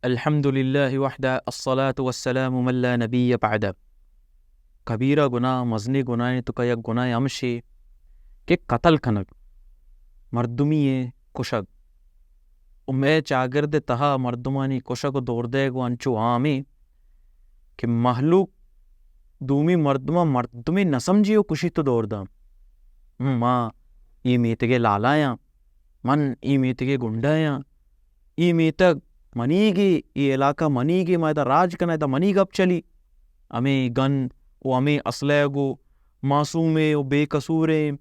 الحمدللہ وحدہ، الصلاۃ والسلام من لا نبی بعدہ۔ کبیرہ گناہ، مزنیں گناہیں توکا یک گناہ ہمشے کہ قتل کنگ، مردمی ء کشگ۔ و مئے چاگرد ء تہا مردمانی کشگ و دور دئیگ و انچو عامیں کہ مہلوک دومی مردماں مردمے نہ سمجھی و کشیت و دور داں۔ ما اے میتگ ء لالایاں، من اے میتگ ء گنڈایاں، اے میتگ منیگے، اے علاقہ منیگے، ما ادا راج کناں، ادا منی گپ چلی۔ ہمے گن و ہمے اسلحہ گوں معصومیں و بے قصوریں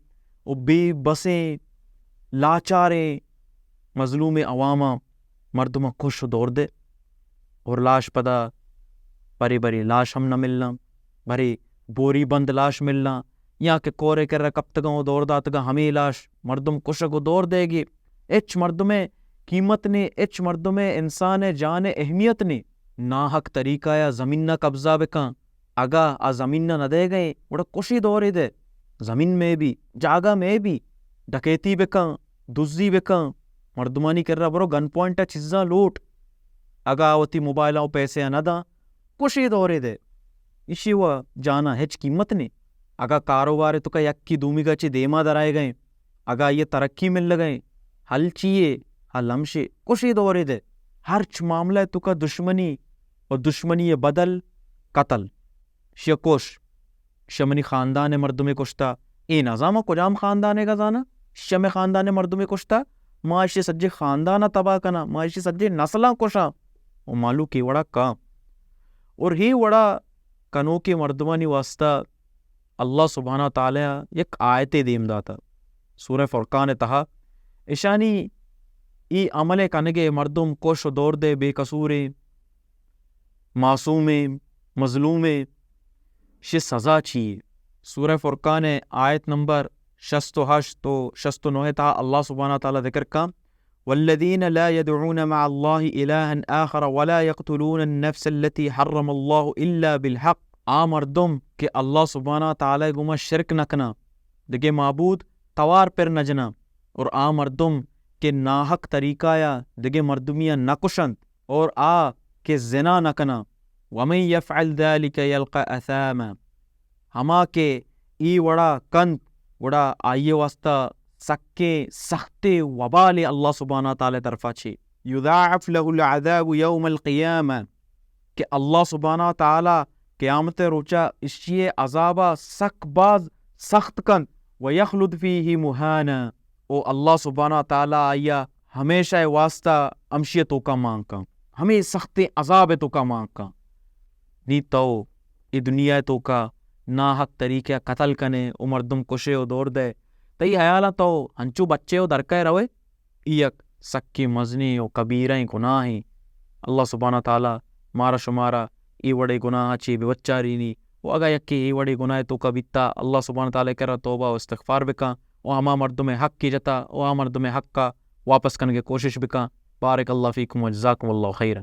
و بے بسیں لاچاریں مظلومیں عواماں مردماں کش و دور دے۔ اور لاش پدا برے برے لاش ہم نہ ملاں، برے بوری بند لاش ملاں، یا کہ کورے کرا کپتگاں و دور داتگاں ہمے لاش۔ مردم کشگ و دور دئیگے، ہچ مردمے قیمت نے، ہچ مردمے انسانے جانے اہمیت نے۔ ناحق طریقہ یا زمین نہ قبضہ بکاں، اگاں آ زمین نہ نہ دئیگئے، گڑا کشی دورے دے۔ زمین مئے بی، جاگہ مئے بی، ڈکیتی بکاں، دزی بکاں، مردمانی کرا برو گن پوائنٹ ء چیزاں لوٹ۔ اگاں آ وتی موبائل ء پیسے ء نہ داں، کشی دورے دے۔ ایشی و جانا ہچ قیمت نے۔ اگاں کاروبار توکا یکی دومیگا چہ دیما درائے گئے، اگاں آئی ترقی مل گئے، حل چیے؟ حل ہمشے، کشی دورے دے۔ ہرچ معاملہ توکا دشمنی و دشمنی بدل قتل۔ شیا کش، شیا منی خاندان ء مردمے کشتا۔ اے نزاناں کجام خاندانے گا زاناں، شیا مئے خاندان ء مردمے کشتا۔ ما اشی سجے خاندان ء تباہ کناں، ما اشی سجے نسلاں کشاں۔ و مالو کے وڑا کاں۔ اور ہی وڑا کنوکے مردمانی واسطہ اللہ سبحانہ تعالی یک آیتے دیم داتا سورہ فرقان ء تہا۔ اشانی ای عمل کنگے مردم کش و دور دے، بے قصوریں، معصومیں، مظلومیں، شی سزا چی؟ سورہ فرقان ء آیت نمبر شست و ہشت و شست و نو ء تہا اللہ سبحانہ تعالی ذکر کاں، والذین لا یدعون مع اللہ الہا آخر ولا یقتلون النفس التی حرم اللہ الا بالحق۔ آ مردم کہ اللہ سبحانہ تعالی گوما شرک نہ کناں، دگہ معبود توار پر نہ جناں، اور آ مردم کہ ناحق طریقہ یا دگہ مردمیا نہ کشنت، اور آ کہ زنا نہ کناں، ومن یفعل ذلک یلق اثاما، ہما کہ ای وڑا کنت، گڑا آئی واسطہ سکیں سختے وبالے اللہ سبحانہ تعالی طرفا چی، یضاعف له العذاب یوم القیامہ، کہ اللہ سبحانہ تعالی قیامت روچا اشی عذابا سک باز سخت کنت، ویخلد فیہ مہانا، او اللہ سبحانہ تعالی آئیا ہمیشہ واسطہ ہمشی توکا مان کن، ہمے سختیں عذاب توکا مان کن۔ نی تو ای دنیا توکا ناحق طریقہ قتل کنے و مردم کشے و دور دے، تئی حیالا تو ہنچو بچے و درکے روے؟ ای یک سکیں مزنیں و کبیرہیں گناہیں۔ اللہ سبحانہ تعالی مارا شمارا ای وڑے گناہ چی بہ بچارینی۔ و اگاں یکے ای وڑے گناہ توکا بیتا، اللہ سبحانہ تعالی کرا توبہ و استغفار بکن و ہما مردم حق کی جتا و آ مردم حقا واپس کنگے کوشش بکن۔ بارک اللہ فیکم و جزاکم اللہ خیرا۔